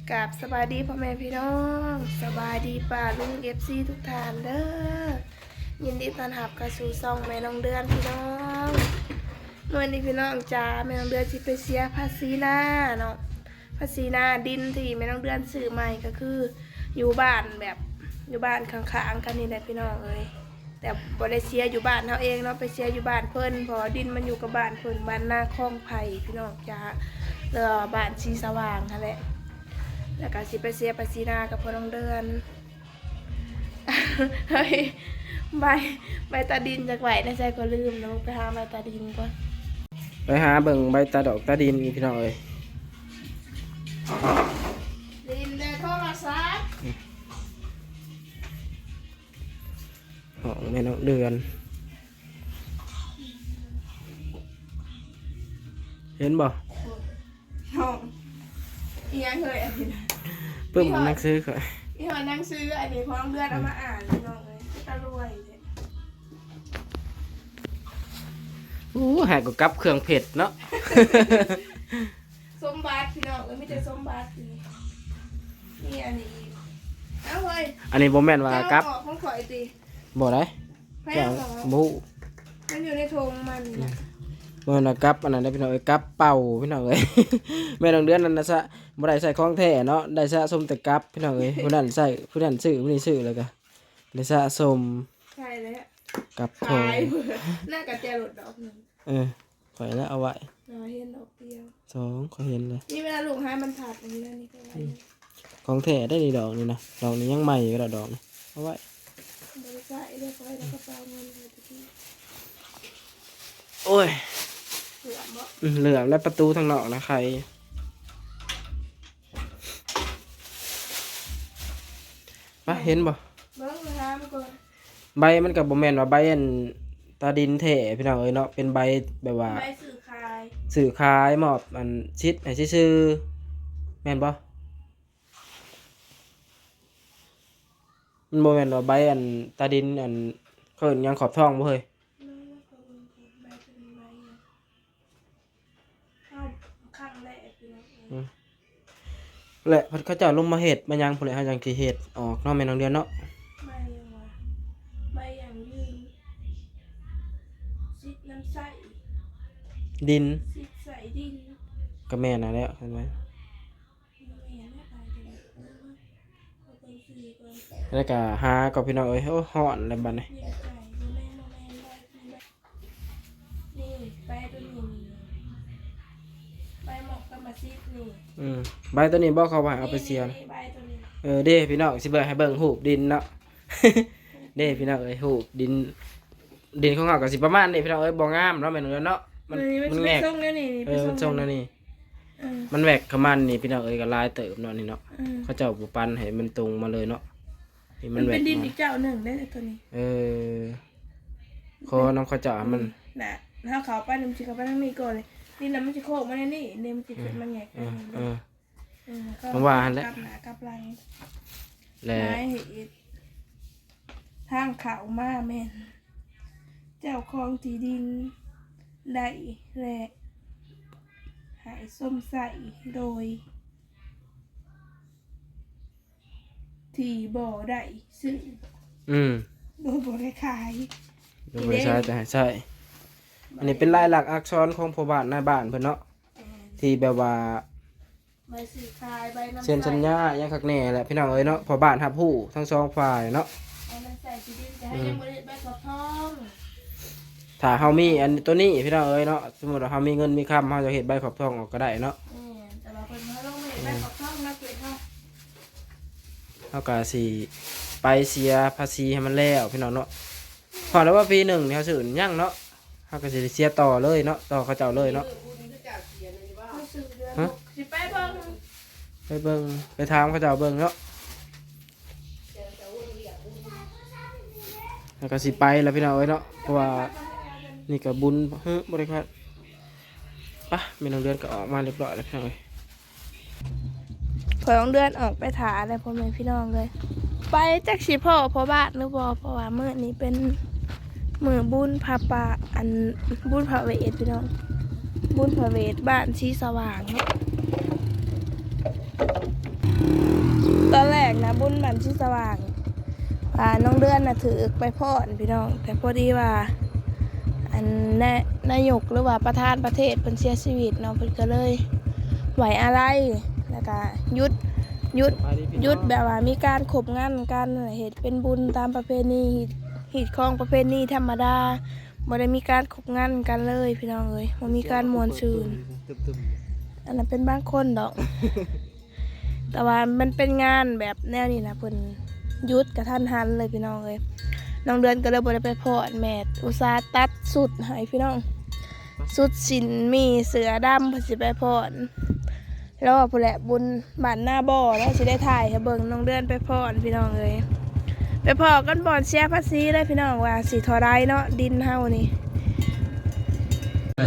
ກາບສະບາຍດີພໍ່ແມ່ພີ່ນ້ອງ ສະບາຍດີປ້າລຸງ ເອັຟຊີ ທຸກທ່ານເດີ. ຍິນດີຕ້ອນຮັບເຂົ້າສູ່ຊ່ອງແມ່ນ້ອງເດືອນພີ່ນ້ອງ. ມື້ນີ້ພີ່ນ້ອງຈ໋າ ແມ່ນ້ອງເດືອນຊິໄປເສຍພາສີນາເນາະ ພາສີນາດິນທີ່ແມ່ນ້ອງເດືອນຊື້ໃໝ່ ກໍຄືຢູ່ບ້ານແບບ ຢູ່ບ້ານຂ້າງໆກັນນີ້ແຫຼະພີ່ນ້ອງເອີຍ. ແຕ່ບໍ່ໄດ້ເສຍຢູ່ບ້ານເຮົາເອງເນາະ ໄປເສຍຢູ່ບ້ານເພິ່ນ ເພາະວ່າດິນມັນຢູ່ກັບບ້ານເພິ່ນ ບ້ານນາຄອງໄຜ່ພີ່ນ້ອງຈ໋າ ຫຼືວ່າບ້ານສີສະຫວ່າງຫັ້ນແຫຼະ. ແລ້ວກໍຊິໄປເສຍພາສີນາກັບພໍ່ນ້ອງເດືອນ. ເຮີ້ຍ ໃບ ໃບຕາດິນຈັກໄວ້ໃນໃສກໍລືມແລ້ວ ໄປຫາໃບຕາດິນກ່ອນ. ໄປຫາເບິ່ງໃບຕາດອກຕາດິນອີກພີ່ນ້ອງເອີຍ. ດິນແລະໂທລະສັບ. ຫ້ອງແມ່ນ້ອງເດືອນ ເຫັນບໍ່? ຫ້ອງອີ່ຫຍັງເຮີ້ຍອັນນີ້ນະ? ປຶ້ມ ອີ່ຫ້ອງໜັງສືຂ້ອຍ ອີ່ຫ້ອງໜັງສືອັນນີ້ຂອງເດືອນເອົາມາອ່ານພີ່ນ້ອງເອີຍ ຕາລວຍແທ້. ໂອ້ ໃຫ້ກໍກັບເຄື່ອງເພັດເນາະ. ສົມບັດພີ່ນ້ອງເອີຍ ມີແຕ່ສົມບັດນີ້ ມີອັນນີ້ອີກ. ເອົາເຮີ້ຍ ອັນນີ້ບໍ່ແມ່ນວ່າກັບ ເອົາອອກຂອງຂ້ອຍຕິ. ບໍ່ໄດ້ ໃຜເອົາອອກ? ບໍ່ຮູ້ ມັນຢູ່ໃນຖົງມັນນີ້ນະ. ອືມ ບໍ່ແມ່ນວ່າກັບອັນນັ້ນເດ້ພີ່ນ້ອງເອີຍ ກັບເປົ່າພີ່ນ້ອງເອີຍ. ແມ່ນ້ອງເດືອນນັ້ນນະຊະ ບໍ່ໄດ້ໃສ່ຂອງແທ້ເນາະ ໄດ້ສະສົມແຕ່ກັບພີ່ນ້ອງເອີຍ. ຜູ້ນັ້ນໃສ່ ຜູ້ນັ້ນຊື້ ຜູ້ນີ້ຊື້ ແລ້ວກໍໄດ້ສະສົມ ໃສ່ແລ້ວ ກັບທອງ ຂາຍ ໜ້າກະແຈລົດດອກໜຶ່ງ. ເອີ ຂ້ອຍລະເອົາໄວ້ ເອີ ເຫັນດອກດຽວ ສອງ ຂ້ອຍເຫັນລະ ນີ້ເວລາລູກຫາມັນພັດອັນນີ້ນະ ນີ້ກໍໄວ້. ອືມ ຂອງແທ້ໄດ໋ນີ້ ດອກນີ້ນະ ດອກນີ້ຍັງໃໝ່ຢູ່ດອກນີ້ ເອົາໄວ້ ບໍ່ໄດ້ໃຊ້ເດ້ ຂ້ອຍລະກະເປົາເງິນຂ້ອຍຕະກີ້. ໂອ້ຍ ເຫຼືອມບໍ່? ອືມ ເຫຼືອມ ແລະປະຕູທາງນອກນະໄຄ. ປະ ເຫັນບໍ່? ເບິ່ງ ຖາມກ່ອນ ໃບມັນກໍບໍ່ແມ່ນວ່າໃບອັນຕາດິນແທ້ພີ່ນ້ອງເອີຍເນາະ ເປັນໃບແບບວ່າ ໃບຊື້ຂາຍ ຊື້ຂາຍ ມອບອັນສິດໃຫ້ຊື່ໆ ແມ່ນບໍ່? ມັນບໍ່ແມ່ນວ່າໃບອັນຕາດິນ ອັນ ເຂົາເອີ້ນຫຍັງ ຂອບທອງບໍ່ເຮີ້ຍ? ເບິ່ງ ເບິ່ງ ເບິ່ງ ໃບຕົວນີ້ໃບຫຍັງ? ເຮົາຄັ້ງແລກພີ່ນ້ອງເອີຍ ອືມ ແລະເຂົາເຈົ້າລົງມາເຮັດມາຫຍັງພຸ້ນແຫຼະ ເຮົາຈັ່ງຊິເຮັດອອກເນາະ ແມ່ນ້ອງເດືອນເນາະ. ໃບຫຍັງຫວາ? ໃບຫຍັງຢືນ ສິດນຳໃຊ້ດິນ ສິດໃຊ້ດິນ ກໍແມ່ນຫັ້ນແຫຼະ ເຫັນໄໝ? ແລ້ວກໍຫາກໍພີ່ນ້ອງເອີຍ ໂອ້ ຮ້ອນແລ້ວບັດນີ້. ນີ້ ໃບຕົວນີ້ນີ້ ໃບມອບກຳມະສິດນີ້ ອືມ ໃບຕົວນີ້ບໍ່ ເຂົາວ່າເອົາໄປເສຍ ນີ້ ໃບຕົວນີ້. ເອີ ເດ້ພີ່ນ້ອງ ຊິເບິ່ງ ໃຫ້ເບິ່ງຮູບດິນເນາະ ເດ້ພີ່ນ້ອງເອີຍ ຮູບດິນ ດິນຂອງເຮົາກໍຊິປະມານນີ້ພີ່ນ້ອງເອີຍ ບໍ່ງາມເນາະ ແມ່ນເນາະ ມັນ ມັນແຫວກ ເອີ ມັນຊົງແນວນີ້ ເອີ ມັນຊົງແນວນີ້ ເອີ ມັນແຫວກຂະມັນນີ້ພີ່ນ້ອງເອີຍ ກໍຫຼາຍເຕີບເນາະນີ້ເນາະ ເອີ ເຂົາເຈົ້າບໍ່ປັນໃຫ້ມັນຕົງມາເລີຍເນາະ ນີ້ມັນແຫວກ ມັນເປັນດິນອີກເຈົ້າໜຶ່ງເດ້ຕົວນີ້ ເອີ ຂໍນຳເຂົາເຈົ້າໃຫ້ມັນ ອືມ ນະ ເຮົາເຂົ້າໄປ ມັນຊິເຂົ້າໄປທາງນີ້ກ່ອນເລີຍ ນີ້ນະ ມັນຊິໂຄ້ງມາແນວນີ້ ນີ້ມັນຊິຂຶ້ນມາແຫງກ ເອີ ເອີ ເອີ ເອີ ວ່າຫັ້ນແຫຼະ ກັບໜ້າກັບຫຼັງ ແລະ ທາງເຂົ້າມາແມ່ນເຈົ້າຂອງທີ່ດິນໄດ້ ແລະ ໃຫ້ຊົມໃຊ້ໂດຍ ທີ່ບໍ່ໄດ້ຊື້ ອືມ ໂດຍບໍ່ໄດ້ຂາຍ ໂດຍບໍ່ໄດ້ຂາຍ ແຕ່ໃຫ້ໃຊ້ ອັນນີ້ເປັນລາຍລັກອັກສອນຂອງພໍ່ບ້ານນາຍບ້ານເພິ່ນເນາະ ແມ່ນ ທີ່ແບບວ່າ ໃບຊື້ຂາຍ ໃບນຳໃຊ້ ເຊັນສັນຍາຫຍັງຄັກແນ່ແຫຼະພີ່ນ້ອງເອີຍເນາະ ພໍ່ບ້ານຮັບຮູ້ທັງສອງຝ່າຍເນາະ ໃຫ້ມັນໃຊ້ທີ່ດິນ ແຕ່ໃຫ້ ອືມ ຍັງບໍ່ໄດ້ໃບຂອບທອງ. ຖ້າເຮົາມີອັນຕົວນີ້ພີ່ນ້ອງເອີຍເນາະ ສົມມຸດວ່າເຮົາມີເງິນມີຄຳ ເຮົາຈະເຮັດໃບຂອບທອງອອກກໍໄດ້ເນາະ ແມ່ນ ແຕ່ວ່າເພິ່ນເຮົາລົງມາເຮັດໃບຂອບທອງນຳເຂດເຮົາ ເຮົາກໍຊິໄປເສຍພາສີໃຫ້ມັນແລ້ວພີ່ນ້ອງເນາະ ພໍແລ້ວວ່າປີໜຶ່ງນີ້ເຮົາຊື້ຫຍັງເນາະ ເຮົາກໍຊິໄດ້ເສຍຕໍ່ເລີຍເນາະ ຕໍ່ເຂົາເຈົ້າເລີຍເນາະ ເຮົາຊື້ເດືອນ ຮະ ຫົກ ຊິໄປເບິ່ງ ໄປເບິ່ງ ໄປຖາມເຂົາເຈົ້າເບິ່ງເນາະ ແລ້ວກໍຊິໄປແລ້ວພີ່ນ້ອງເອີຍເນາະ ເພາະວ່ານີ້ກໍບຸນ ເຮີ ບໍ່ໄດ້ຄັດ ປະ ແມ່ນ້ອງເດືອນກໍອອກມາຮຽບຮ້ອຍແລ້ວພີ່ນ້ອງເອີຍ. ພໍ່ນ້ອງເດືອນອອກໄປຖ້າແລ້ວ ພໍ່ແມ່ພີ່ນ້ອງເອີຍ ໄປຈັກຊິພໍ້ພໍ່ບ້ານຫຼືບໍ່ ເພາະວ່າມື້ນີ້ເປັນມື້ບຸນພະປະ ອັນ ບຸນພະເວດພີ່ນ້ອງ ບຸນພະເວດບ້ານສີສະຫວ່າງເນາະ. ສີສະຫວ່າງ ວ່ານ້ອງເດືອນນະຖືກໄຟຟ້ອນພີ່ນ້ອງ, ແຕ່ພໍດີວ່າ ອັນ ນາ ນາຍົກ ຫຼືວ່າປະທານປະເທດເພິ່ນເສຍຊີວິດເນາະ, ເພິ່ນກໍເລີຍໄວ້ອາໄລ ແລ້ວກໍຢຸດ ຢຸດ ຢຸດແບບວ່າມີການຄົບງັນກັນ ເຮັດເປັນບຸນຕາມປະເພນີ ຮີດຄອງປະເພນີທຳມະດາ, ບໍ່ໄດ້ມີການຄົບງັນກັນເລີຍພີ່ນ້ອງເອີຍ, ບໍ່ມີການມ່ວນຊື່ນ. ອັນນັ້ນເປັນບາງຄົນດອກ ແຕ່ວ່າມັນເປັນງານແບບແນວນີ້ນະ ເພິ່ນຢຸດກະທັນຫັນເລີຍພີ່ນ້ອງເອີຍ. ນ້ອງເດືອນກໍເລີຍບໍ່ໄດ້ໄປຟ້ອນແມ່, ອຸດສ່າຕັດຊຸດໃຫ້ພີ່ນ້ອງ, ຊຸດສິ້ນໝີ່ເສື້ອດຳ ເພິ່ນຊິໄປຟ້ອນ. ລໍພຸ້ນແຫຼະ ບຸນບ້ານນາບໍ່ແລ້ວ ຊິໄດ້ຖ່າຍໃຫ້ເບິ່ງນ້ອງເດືອນໄປຟ້ອນພີ່ນ້ອງເອີຍ. ໄປພໍ້ກັນບ່ອນເສຍພາສີເລີຍພີ່ນ້ອງ ວ່າຊິເທົ່າໃດເນາະ ດິນເຮົານີ້.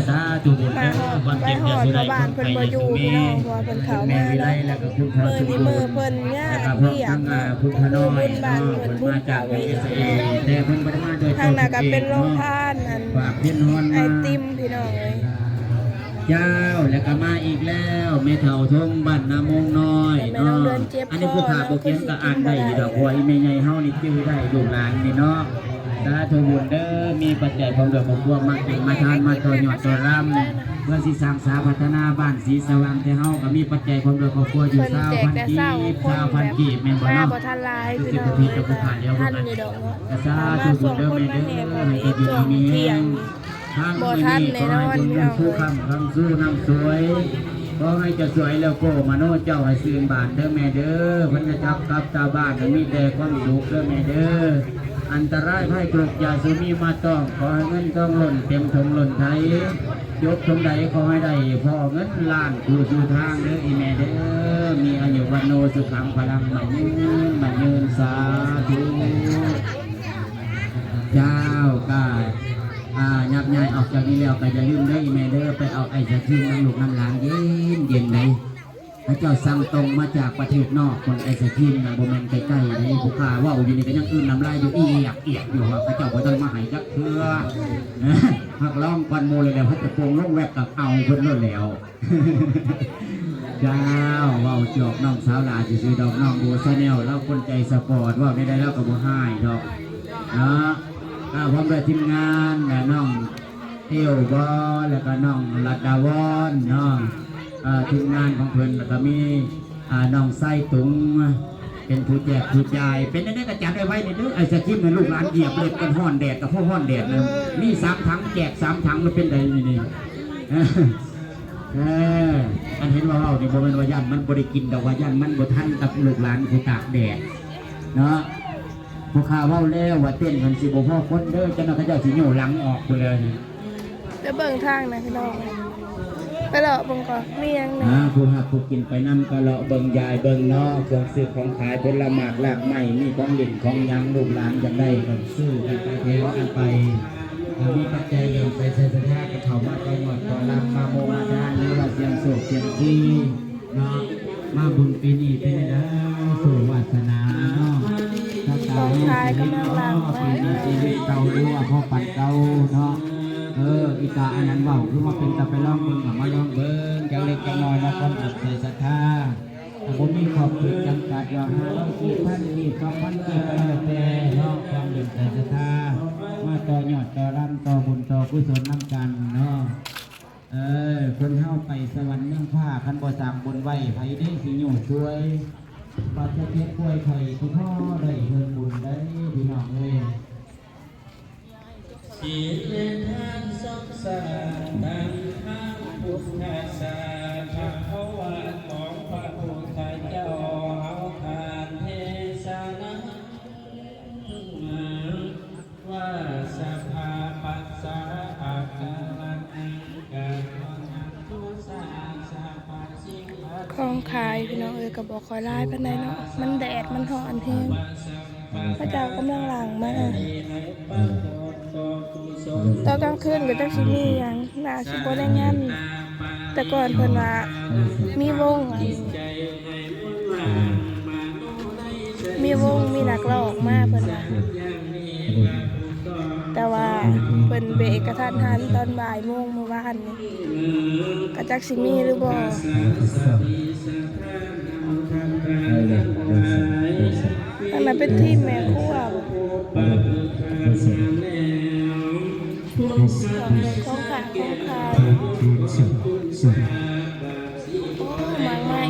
ສາທຸບຸນເດີ ຄວາມເຈັບຢ່າສູ່ໄດ້ ຄວາມໄຂ້ຢ່າສູ່ມີ. ແມ່ວິໄລ ແລ້ວກໍຄຸນພໍ່ສົມບູນ ແລ້ວກໍພ້ອມທັງ ອ່າ ຄຸນຂະນ້ອຍເນາະ ເພິ່ນມາຈາກ ຢູເອສເອ ແຕ່ເພິ່ນບໍ່ໄດ້ມາໂດຍຕົງເອງເນາະ ຝາກເປັນຮອນມາ ເຈົ້າ ແລ້ວກໍມາອີກແລ້ວ ແມ່ເຖົ້າທົງ ບ້ານນາໂມງນ້ອຍເນາະ. ອັນນີ້ຜູ້ຂ້າບໍ່ຂຽນກໍອ່ານໄດ້ຢູ່ດອກ ເພາະວ່າອີ່ແມ່ໃຫຍ່ເຮົານີ້ຈື່ໄດ້ ລູກຫຼານນີ້ເນາະ. ສາທຸບຸນເດີ ມີປັດໄຈພ້ອມດ້ວຍຄອບຄົວ ມາກິນມາທານ ມາຕໍ່ຍອດຕໍ່ລຳ ເພື່ອຊິສ້າງສາພັດທະນາບ້ານສີສະຫວ່າງ. ແຕ່ເຮົາກໍມີປັດໄຈພ້ອມດ້ວຍຄອບຄົວຢູ່ຊາວພັນກີບ ຊາວພັນກີບ ແມ່ນບໍ່ເນາະ? ຄືຊິບໍ່ຜິດກັບຜູ້ຂ້າແລ້ວ ສາທຸບຸນເດີແມ່ເດີ ໃຫ້ຢູ່ດີມີແຮງ ທັງມື້ນີ້ຂໍໃຫ້ບຸນເງິນຊູ່ຄ້ຳ ຄ້ຳຊູ່ນ້ຳສວຍ ຂໍໃຫ້ເຈົ້າຊ່ວຍແລ້ວໂກມະໂນເຈົ້າໃຫ້ຊື່ນບານເດີແມ່ເດີ. ບັນດາເຈົ້າກັບຊາວບ້ານໃຫ້ມີແຕ່ຄວາມສຸກເດີແມ່ເດີ. ອັນຕະລາຍໄພໂລກຢ່າສູ່ມີມາຕ້ອງ ຂໍໃຫ້ເງິນທອງລົ້ນເຕັມຖົງລົ້ນໄຖ ຈົບຖົງໃດຂໍໃຫ້ໄດ້ພໍ້ເງິນລ້ານ ສູ່ສູ່ທາງເດີອີ່ແມ່ເດີ. ມີອາຍຸວັນໂນສຸຂັງພະລັງ ໝັ້ນຍືນ ໝັ້ນຍືນ ສາທຸ. ເຈົ້າ ກະ ອ່າ ຫຍັບຍ້າຍອອກຈາກນີ້ແລ້ວ ກະຢ່າລືມເດີອີ່ແມ່ເດີ ໄປເອົາໄອສະຄຣີມນຳລູກນຳຫຼານເຢັນໆໃດ. ເຂົາເຈົ້າສັ່ງຕົງມາຈາກປະເທດນອກພຸ້ນ ໄອສະຄຣີມນະ ບໍ່ແມ່ນໃກ້ໆໃດ. ຜູ້ຂ້າເວົ້າຢູ່ນີ້ກະຍັງອື່ນນ້ຳລາຍຢູ່ ອຽກໆຢູ່ ວ່າເຂົາເຈົ້າບໍ່ທັນມາໃຫ້ຈັກເທື່ອ. ຮັກລອງກ່ອນໝູ່ແລ້ວ ເພິ່ນຈະໂປ່ງລົງແວັບ ກະເອົາເພິ່ນໂລດແລ້ວ. ເຈົ້າ ເວົ້າຈອກນ້ອງສາວຫຼ້າຊື່ໆດອກ ນ້ອງໂບຊາແນລ ລາວຄົນໃຈສະປອດ ເວົ້າແນວໃດລາວກໍບໍ່ຮ້າຍດອກເນາະ. ອ່າ ພ້ອມດ້ວຍທີມງານ ແລະ ນ້ອງເຕ້ວບໍ ແລ້ວກໍນ້ອງລັດດາວອນເນາະ. ເອີ ທີມງານຂອງເພິ່ນ ແລ້ວກໍມີ ອ່າ ນ້ອງຊາຍຕຸງ ເປັນຜູ້ແຈກຜູ້ຈ່າຍ. ເປັນແນວໃດກໍຈັດໄວ້ໄວໆແດ່ເດີ ໄອສະຄຣີມໃຫ້ລູກຫຼານຢຽບເລີຍ ເປັນຮ້ອນແດດ ກໍພໍຮ້ອນແດດນະ ມີສາມຖັງ ແຈກສາມຖັງ ມັນເປັນໃດນີ້ນີ້? ເອີ ອັນເຫັນວ່າເວົ້ານີ້ ບໍ່ແມ່ນວ່າຢ້ານມັນບໍ່ໄດ້ກິນດອກ ວ່າຢ້ານມັນບໍ່ທັນກັບລູກຫຼານຜູ້ຕາກແດດເນາະ. ພວກຂ້າເວົ້າແລ້ວວ່າເຕັ້ນມັນຊິບໍ່ພໍຄົນເດີ ຈັກໜ່ອຍເຂົາເຈົ້າຊິໂຍຫຼັງອອກພຸ້ນແລ້ວນີ້. ໄປເບິ່ງທາງນະພີ່ນ້ອງ ໄປເລາະເບິ່ງກ່ອນ ມີຫຍັງແດ່. ອ່າ ຜູ້ຮັກຜູ້ກິນໄປນຳກໍເລາະເບິ່ງຢາຍເບິ່ງເນາະ ເຄື່ອງຊື້ຂອງຂາຍ ຜົນລະໝາກລາກໄມ້ ມີຂອງຫຼິ້ນຂອງຫຍັງ ລູກຫຼານຢາກໄດ້ກໍຊື້ກັນໄປ ແຖມກັນໄປ. ຖ້າມີປັດໄຈເລື່ອມໃສໄຊສັດທາ ກໍເຂົ້າມາຕໍ່ຍອດຕໍ່ລຳ ມາໂມມາທານ ຫຼືວ່າສ່ຽງໂຊກສ່ຽງຊີເນາະ. ມາບຸນປີນີ້ເປັນໄດ ໂຊກວາດສະໜາເນາະ ຊະຕາເຮົາຊິເຮັດເນາະ ປີນີ້ຊິເຮັດເກົ່າ ຫຼືວ່າພໍປານເກົ່າເນາະ. ເອີ ອີຕາອັນນັ້ນເວົ້າຄືວ່າເປັນຕາໄປລອງເບິ່ງ ກໍມາລອງເບິ່ງຈັກເລັກຈັກນ້ອຍເນາະ ຄວາມເຫຼື້ອມໃສສັດທາ. ບໍ່ມີຂອບເຂດຈຳກັດວ່າຫ້າຮ້ອຍກີບ ພັນກີບ ສອງພັນກີບ ກໍແລ້ວແຕ່ເນາະ ຄວາມເຫຼື້ອມໃສສັດທາ ມາຕໍ່ຍອດຕໍ່ລຳ ຕໍ່ບຸນຕໍ່ກຸສົນນຳກັນເນາະ. ເອີ ຄົນເຮົາໄປສະຫວັນເມືອງຟ້າ ຄັນບໍ່ສ້າງບຸນໄວ້ ໃຜເດຊິໂຍຊ່ວຍ? ບາດເຈັບປ່ວຍໄຂ້ຊິພໍໄດ້ເຮັດບຸນໄດ໋ ພີ່ນ້ອງເອີຍ. ສິນແລະທານສົງສານ ທັງພະພຸດທະສາສະນາ ຂອງພະພຸດທະເຈົ້າເຮົາທ່ານເທສະນາ ວ່າສະພາປັດສາອາກາລະນັງກະໂຕນະໂທສາສະພາສິງຫະ ຂອງຂາຍພີ່ນ້ອງເອີຍ ກໍບໍ່ຄ່ອຍຫຼາຍປານໃດເນາະ ມັນແດດມັນຮ້ອນແຮງ. ເຂົາເຈົ້າກຳລັງລ້າງມາ ຕອນກາງຄືນກໍຈັກຊິມີຫຍັງ ໜ້າຊິບໍ່ໄດ້ງານ. ແຕ່ກ່ອນເພິ່ນວ່າມີວົງ ອັນ ມີວົງ ມີນັກຮ້ອງມາເພິ່ນວ່າ ແຕ່ວ່າເພິ່ນເບຣກກະທັນຫັນຕອນບ່າຍໂມງມື້ວານນີ້ ກະຈັກຊິມີຫຼືບໍ່. ເປັນທີມແມ່ຄົວບໍ່? ເອີ ບໍ່ແຊບ ຂອງຂາດຂອງຂາຍ. ໂອ້ ໝາກໄມ້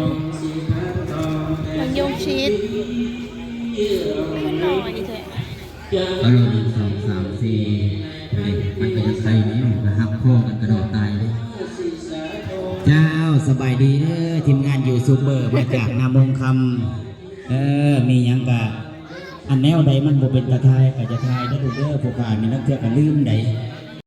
ໝາກຍົງຊິດ ຄືໜ້ອຍແທ້. ເອົາໂລດ ໜຶ່ງ ສອງ ສາມ ສີ່ ນີ້ ມັນກໍຈະໃສ່ນີ້ ມັນກໍຫັກຄໍກັນກະດອກຕາຍເດ້. ເຈົ້າ ສະບາຍດີເດີ ທີມງານຢູທູບເບີມາຈາກນາມົງຄຳ. ເອີ ມີຫຍັງກະ ອັນແນວໃດມັນບໍ່ເປັນຕາຖ່າຍກໍຢ່າຖ່າຍເດີລູກເດີ ຜູ້ຂ້ານີ້ລາງເທື່ອກໍລືມໃດ.